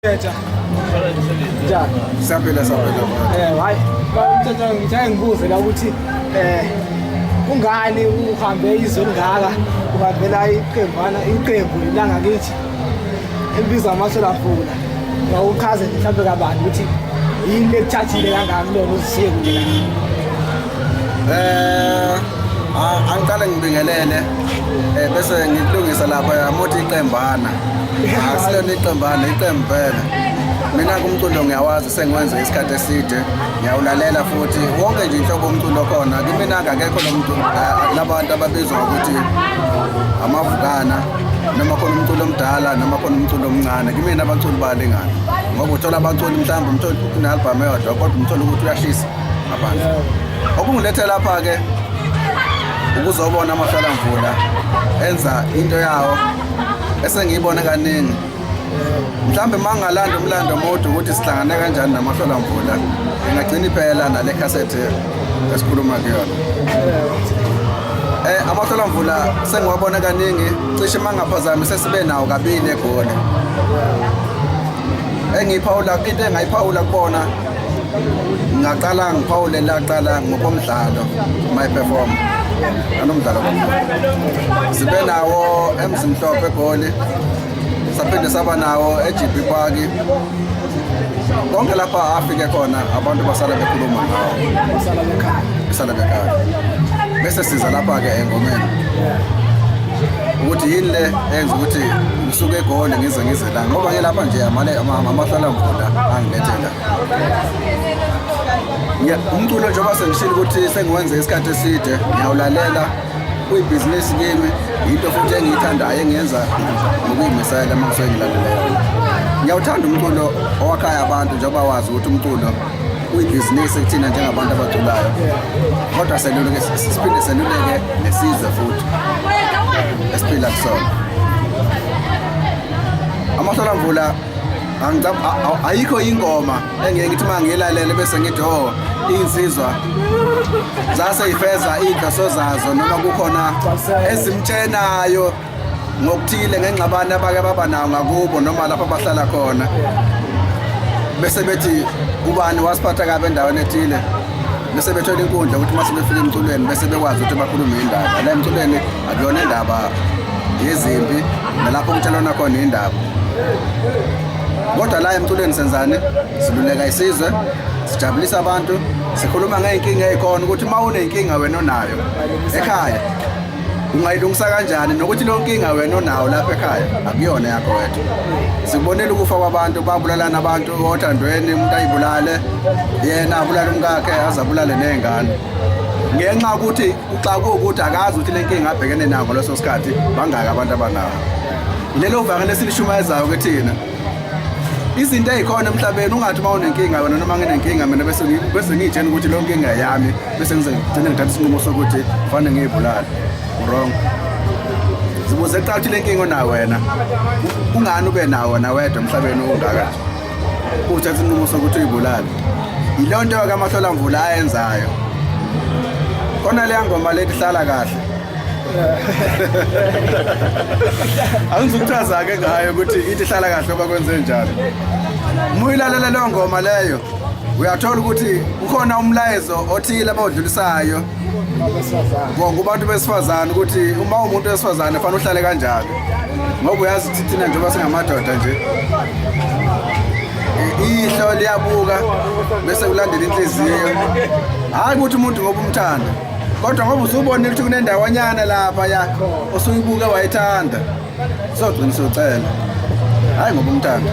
Mthetha. Njani? Siyaphila siyaphila mfowethu. Hayi, Mthetha ngithe ngibuze la ukuthi kungani uhambe izwe elingaka uhambela iqembana iqembu langakithi elibizwa amasolamvula. Ngawuchaze nje mhlawumbe kabanzi ukuthi yini ekuthathile kangaka kulona uzishiye kude kangaka. Angiqale ngibingelele bese ngikulungisa lapha amuthi iqembana. Asilona iqembana, iqembu phela. Mina kumculo ngiyawazi sengiwenze isikhathi eside, ngiyawulalela futhi wonke nje inhlobo omculo okhona. Kimina akekho lo muntu labantu ababizwa ngokuthi amavukana noma khona umculo omdala noma khona umculo omncane. Kimina abaculi bayalingana ngoba uthola abaculi mhlawumbe umtholi une-album eyodwa kodwa umthole ukuthi uyashisa ngaphandle. Okungilethe lapha-ke ukuzobona amahlalamvula enza into yawo esengiyibone kaningi. Mhlawumbe uma ngingalanda umlando omude ukuthi sihlangane kanjani namahlolamvula, ingagcina iphela nale khasethi esikhuluma kuyona. Amahlolamvula sengiwabona kaningi, cishe uma ngingaphazami sesibe nawo kabili eGoli. Engiyiphawula, into engayiphawula kubona, ngaqala ngiphawule laqala ngokomdlalo, my perform anomdlalo kakhulu. Sibe nawo eMzimhlophe eGoli, saphinde saba nawo eGB Park. Konke lapha afike khona abantu basala bekhuluma ngawo, basala bekhala. Bese siza lapha-ke engomeni ukuthi yini le enza ukuthi ngisuke eGoli ngize ngize la, ngoba ngilapha nje amahlolamvula angilethela. Umculo njengoba sengishilo ukuthi sengiwenze isikhathi eside, ngiyawulalela, kuyibhizinisi kimi, yinto futhi engiyithandayo engiyenza ngokuyimisela uma kusuke ngilalela. Ngiyawuthanda umculo owakhaya abantu, njengoba wazi ukuthi umculo kuyibhizinisi kuthina njengabantu abaculayo, kodwa seluleke, siphinde seluleke nesizwe futhi esiphila kusona. Amahlolamvula ayikho ingoma engeke ngithi uma ngiyilalele bese ngithi oh iy'nsizwa zase yifeza iy'nhloso zazo, noma kukhona ezimtshenayo ngokuthile ngengxabano abake baba nawo ngakubo noma lapho abahlala khona, bese bethi ubani wasiphatha kabi endaweni ethile, bese bethola inkundla ukuthi uma sebefika emculweni bese bekwazi ukuthi bakhulume indaba. La emculweni akuyona indaba yezimpi nalapho kutshelwana khona indaba, kodwa la emculweni senzani? Siluleka isizwe, sijabulisa abantu, sikhuluma ngey'nkinga ey'khona ukuthi uma uney'nkinga wena onayo ekhaya ungayilungisa kanjani, nokuthi leyo nkinga wena onawo lapha ekhaya akuyona yakho wedwa. Sikubonela ukufa kwabantu, babulalana abantu othandweni, umuntu ayibulale yena, abulale umkakhe, aze abulale ney'ngane ngenxa yokuthi uxakwe ukuthi akazi ukuthi le nkinga abhekene nayo ngaleso sikhathi bangaki abantu abanawo. Lelo vangeli esilishumayezayo kithina, izinto ey'khona emhlabeni, ungathi uma unenkinga wena noma nginenkinga mina bese ngiyitshena ukuthi leyo nkinga yami, bese ngize ngigcine ngithatha isinqumo sokuthi kufanele ngiyibulale. Wrong. Zibuze kuqala ukuthi le nkinga onayo wena kungani ube nawo wena wedwa emhlabeni ungaka nje uthatha isinqumo sokuthi uyibulale. Yileyo nto-ke amahlolamvula ayenzayo. Khona leya ngoma lethi hlala kahle, angizukuchaza-ke ngayo ukuthi ithi hlala kahle oba kwenze njalo. Uma uyilalela leyo ngoma leyo uyathola ukuthi kukhona umlayezo othile abawudlulisayo kubantu besifazane, ukuthi uma umuntu wesifazane fanele uhlale kanjalo, ngoba uyazi ukuthi thina njengoba singamadoda nje ihlo liyabuka bese kulandela inhliziyo. Hhayi ukuthi umuntu ngoba umthanda, kodwa ngoba usubonile ukuthi kunendawanyana lapha ya osuyibuke wayithanda, sogcina usocela. Hhayi ngoba umthanda,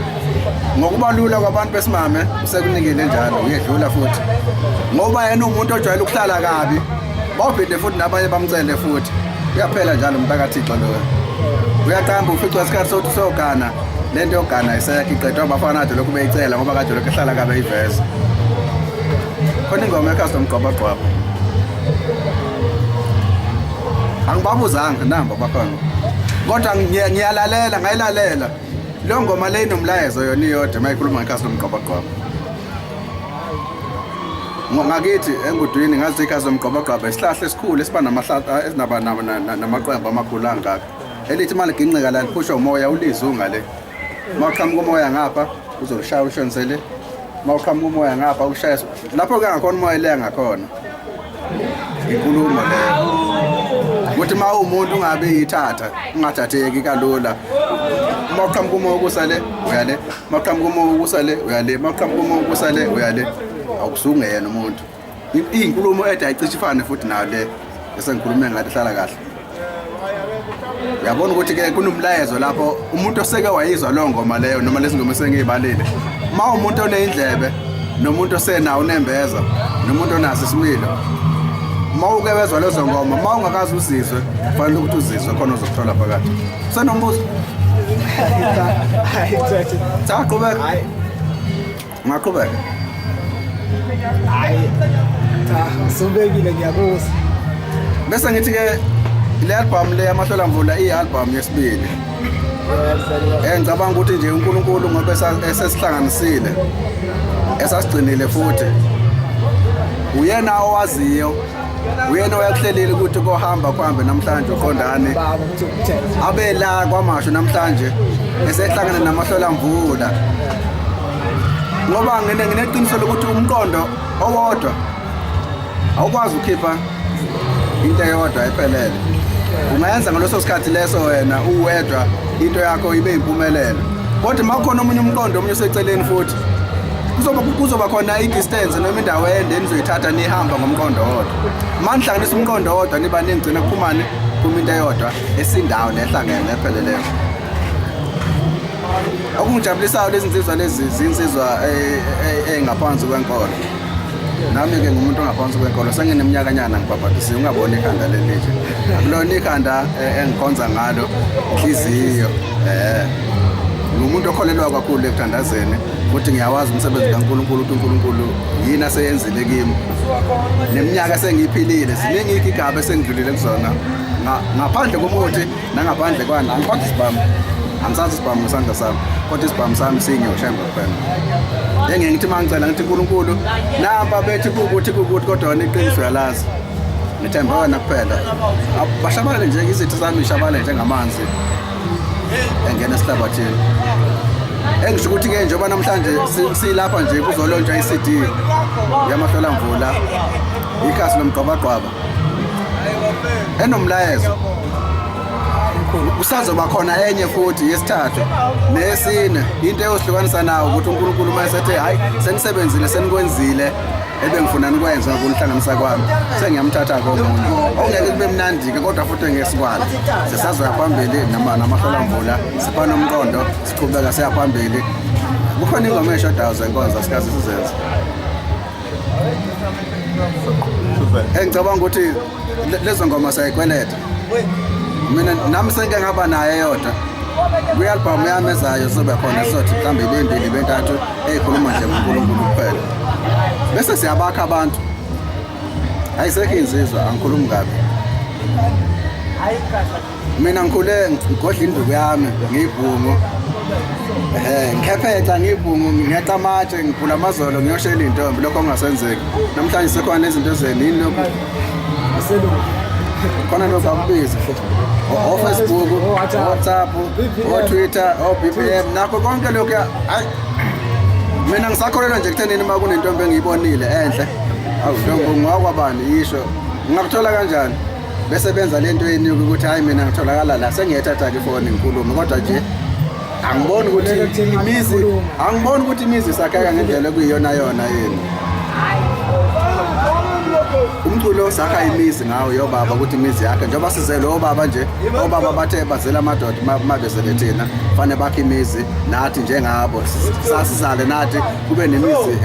ngokuba lula kwabantu besimame usekunikile njalo uyedlula futhi, ngoba yena umuntu ojwayele ukuhlala kabi, bawuphinde futhi nabanye bamcele futhi, uyaphela njalo umntakaThixo loyo. Uyaqamba uficwa isikhathi sokuthi useyogana, le nto yogana isekho, iqedwa abafana kade lokhu beyicela ngoba kade lokhu ehlala kabe eyiveza. Khona ingoma ekhasi lomgqwabagqwaba, angibabuzanga namba bakhona, kodwa ngiyalalela, ngayilalela leyo ngoma le, inomlayezo yona iyodwa uma ikhuluma ngekhasi lomgqwabagqwaba. Ngakithi engudwini ngazi ikhasi lomgqwabagqwaba isihlahla esikhulu esiba esinaba namaqembu amakhulu angaka, elithi uma liginqika la liphushwa umoya ulizunga le, uma uqhamuka umoya ngapha. Uzolushaya ushonise le. Uma uqhamuka umoya ngapha ushaya lapho ke ngakhona umoya le ngakhona. Inkulumo leyo. Ukuthi uma uwumuntu ungabi yithatha, ungathatheki kalula. Uma uqhamuka umoya ukusa le, uya le. Uma uqhamuka umoya ukusa le, uya le. Uma uqhamuka umoya ukusa le, uya le. Awukusungeyena umuntu. Iyinkulumo ede ayicishe ifane futhi nayo le esengikhulume ngathi hlala kahle. Uyabona ukuthi ke kunomlayezo lapho umuntu oseke wayizwa leyo ngoma leyo noma lezi ngoma esengiyibalile. Uma umuntu oneyindlebe nomuntu osenawo unembeza nomuntu onaso isimilo uma uke wezwa lezo ngoma uma ungakaze uzizwe kufanele ukuthi uzizwe khona uzokuthola phakathi. Usenombuzo? Cha, qhubeka. Ungaqhubeka. Hayi. Cha, usubekile ngiyakuzwa. Bese ngithi ke le album le yamahlolamvula iyi-album yesibili. Ngicabanga ukuthi nje uNkulunkulu ngoba esesihlanganisile esasigcinile futhi uyena owaziyo uyena oyakuhlelile ukuthi kohamba kuhambe namhlanje uqondane abe la kwamasho namhlanje esehlangene namahlolamvula ngoba ngine ngineqiniso lokuthi umqondo owodwa awukwazi ukukhipha into eyodwa ephelele ungayenza ngaleso sikhathi leso wena uwedwa into yakho ibe impumelelo kodwa uma kukhona omunye umqondo omunye useceleni futhi kuzoba kuzoba khona i-distance noma indawo ende enizoyithatha nihamba ngomqondo owodwa uma nihlanganisa umqondo owodwa niba ningigcina kuphumani phuma into eyodwa esindawo nehlangene nepheleleyo Okungijabulisayo lezi nsizwa lezi zinsizwa ey'ngaphansi kwenkolo. Nami-ke ngumuntu ongaphansi kwenkolo sengineminyakanyana ngibhabhadisiwe ungaboni ikhanda leli nje. Akulona ikhanda engikhonza ngalo inhliziyo. Ngumuntu okholelwa kakhulu ekuthandazeni futhi ngiyawazi umsebenzi kaNkulunkulu ukuthi uNkulunkulu yini aseyenzile kimi. Neminyaka esengiyiphilile ziningi igigaba esengidlulile kuzona ngaphandle komuthi nangaphandle kwani angiphathi isibhamu angisazi isibhamu ngesandla sami kodwa isibhamu sami sinye ushembe kuphela engeke ngithi uma ngicela ngithi uNkulunkulu nampa bethi kukuthi kukuthi kodwa wena iqiniso uyalazi ngithembe wena kuphela bashabalale nje izitha zami ishabalale njengamanzi engena esihlabathini engisho ukuthi-ke njengoba namhlanje silapha nje kuzolontshwa i-cd yamahlolamvula ikhasi lomgqwabagqwaba enomlayezo kusazoba khona enye futhi yesithathu neyesine into eyosihlukanisa nawo ukuthi uNkulunkulu uma esethe hayi senisebenzile senikwenzile ebengifuna nikwenze ngokunihlanganisa kwami sengiyamthatha komunye okungeke kube mnandi-ke kodwa futhi engeke sikwale sisazoya phambili namahlolamvula siphana umqondo siqhubeka siya phambili kukhona ingoma eshodayo zenkonzo asikaze sizenze Engicabanga ukuthi lezo ngoma siyayikweleta. Mina nami sengike ngaba nayo eyodwa. Kwi-album yami ezayo sobe khona sothi mhlawumbe ibe mbili ibe ntathu eyikhuluma nje ngoNkulunkulu kuphela. Bese siyabakha abantu. Ayisekho insizwa angikhulumi kabi. Mina ngikhule ngigodla induku yami ngiyibhungu. Ngikhephetha ngiyibhungu ngeqa amatshe ngibhula amazolo ngiyoshela intombi lokho okungasenzeki. Namhlanje sekhona nezinto zenu yini lokhu? Khona lokhu akubizi. O-Facebook, o-WhatsApp, o-Twitter, o-BBM nakho konke lokhu hayi mina ngisakholelwa nje ekuthenini uma kunentombi engiyibonile enhle. Awu ntombi ungakwabani isho. Ngingakuthola kanjani? Bese benza lento eyinika ukuthi hayi mina ngitholakala la sengiyethatha-ke ifoni ngikhulume kodwa nje angiboni ukuthi imizi angiboni ukuthi imizi isakheka ngendlela ekuyiyona yona yini umculo sakha imizi ngawo yobaba ukuthi imizi yakhe njengoba sizele obaba nje obaba bathe bazela amadoda uma bezele thina fanele bakhe imizi nathi njengabo sasizale nathi kube nemizi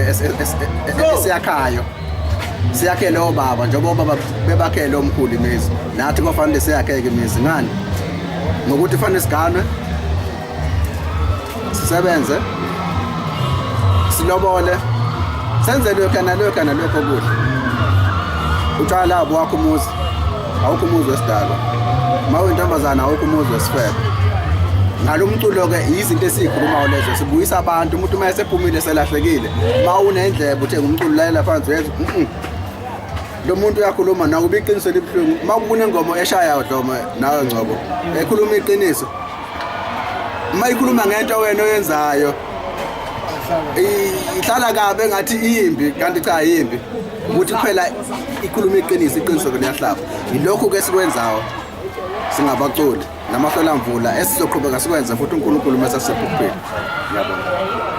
esiyakhayo siyakhele obaba njengoba obaba bebakhele omkhulu imizi nathi kofanele siyakheke imizi ngani ngokuthi fanele siganwe sisebenze silobole senze lokhu nalokhu nalokho okuhle utshwala wakho umuzi awukho umuzi wesidalwa uma uyintombazana awukho umuzi wesifebe ngalo mculo-ke yizinto esiyikhulumayo lezo sibuyisa abantu umuntu uma esephumile selahlekile uma unendlebe uthenga umculo lalela phansi uyenza lo muntu uyakhuluma nakuba iqiniso libuhlungu uma kunengoma eshayayo dlomo nawe ngcobo ekhuluma iqiniso uma ikhuluma ngento wena oyenzayo Ihlala kabi engathi iyimbi kanti cha yimbi. Ukuthi kuphela ikhuluma iqiniso, iqiniso ke liyahlaba. Yilokhu ke sikwenzayo singabaculi namahlolamvula esizoqhubeka sikwenze futhi uNkulunkulu uma sesephuphile. Ngiyabonga.